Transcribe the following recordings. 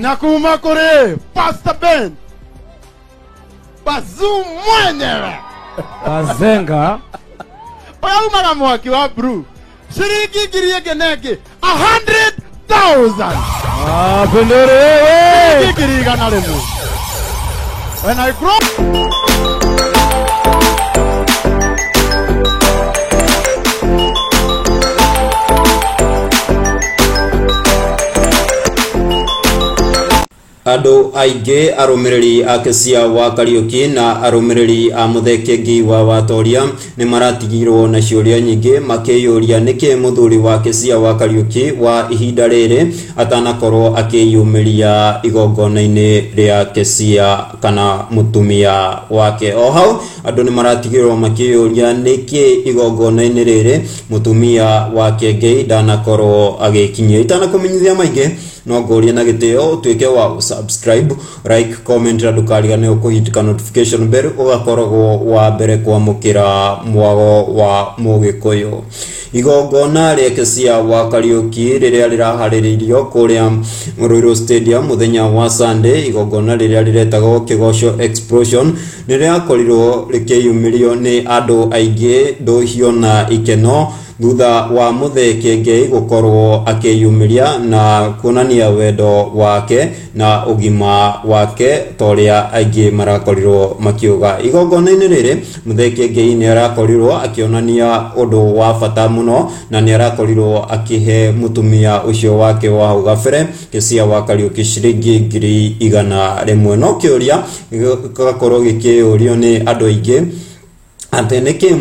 Na kuma kũrĩ Pastor Ben Bazuu mwenyewe. Bazenga. Ũrĩa umaga mwaki wa blue ciringi 1000 na ĩngĩ 100,000. Ah, bendere wewe. Ciringi 100,000. When I grow. Andũ aingĩ arũmĩrĩri a Kesia wa Kariuki na arũmĩrĩri a Muthee Kĩengei wa Watoria nĩ maratigirwo na ciũria nyingĩ makĩyũria nĩkĩ mũthuri wa Kesia wa Kariuki wa ihinda rĩrĩ atanakorwo akĩyumĩria igongona-inĩ rĩa Kesia kana mũtumia wake. O hau andũ nĩ maratigirwo makĩyũria nĩkĩ igongona-inĩ rĩrĩ mũtumia wa Kĩengei ndanakorwo agĩkinyia. Itanakũmenyithia maingĩ no ngũrie na gĩtĩo ũtuĩke wa subscribe, like, comment na ndũkariganĩrwo kũhit notification bell ũgakoragwo wa mbere kwamũkĩra mwago wa Mũgĩkũyũ. Igongona rĩa Kesia wa Kariuki rĩrĩa rĩraharĩrĩirio kũrĩa Ruiru Stadium mũthenya wa Sunday, igongona rĩrĩa rĩretagwo Kĩgoco Explosion nĩ rĩrakorirwo rĩkĩyumĩrio nĩ andũ aingĩ ndũhio na ikeno thutha wa Muthee Kĩengei gũkorwo akĩyumĩria na kuonania wendo wake na ũgima wake ta ũrĩa aingĩ marakorirwo makiuga. Igongona-inĩ rĩrĩ Muthee Kĩengei nĩ arakorirwo akĩonania ũndũ wa bata mũno na nĩ arakorirwo akĩhe mũtumia ũcio wake wa hau gabere Kesia wa Kariuki ciringi 100,000. No kĩũria gĩgakorwo gĩkĩũrio nĩ andũ aingĩ atĩ nĩkĩ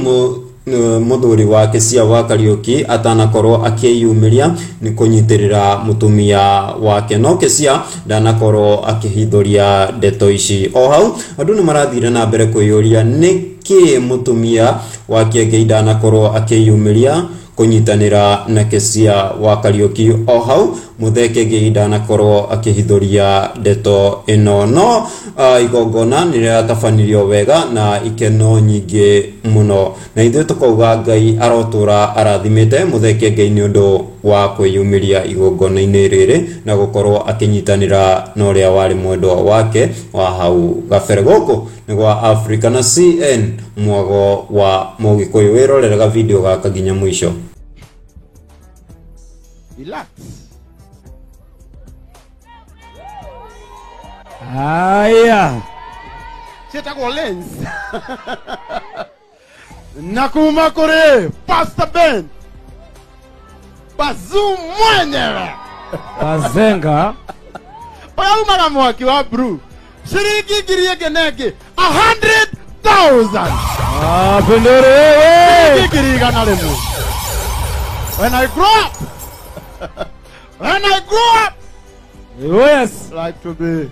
mũthuri wa Kesia wa Kariuki atanakorwo akĩyumĩria nĩ kũnyitĩrĩra mũtumia wake. No Kesia ndanakorwo akĩhithũria ndeto ici. O hau andũ nĩ marathire na mbere kwĩyũria nĩkĩ mũtumia wa Kĩengei ndanakorwo akĩyumĩria kũnyitanĩra na Kesia wa Kariuki. O hau Muthee Kĩengei ndanakorwo akĩhithũria ndeto ĩno. No igongona nĩ rĩratabanirio wega na ikeno nyingĩ mũno, na ithuĩ tũkauga Ngai arotũra arathimĩte Muthee Kĩengei nĩ ũndũ wa kwĩyumĩria igongona-inĩ rĩrĩ na gũkorwo akĩnyitanĩra na ũrĩa warĩ mwendwa wake wa hau gabere. Gũkũ nĩ gwa Africa na CN mwago wa Mũgĩkũyũ. Wĩrorere video gaka nginya mũico. Relax. Haya. Ciĩtagwo lens. Na kuma kũrĩ Pastor Ben Bazuu mwenyewe. Bazenga. Ũrĩa umaga mwaki wa blue ciringi 1000 na ĩngĩ 100,000. Ah, bendere wewe. Ciringi 100,000. When I grow up. When I grow up. Yes. Like to be.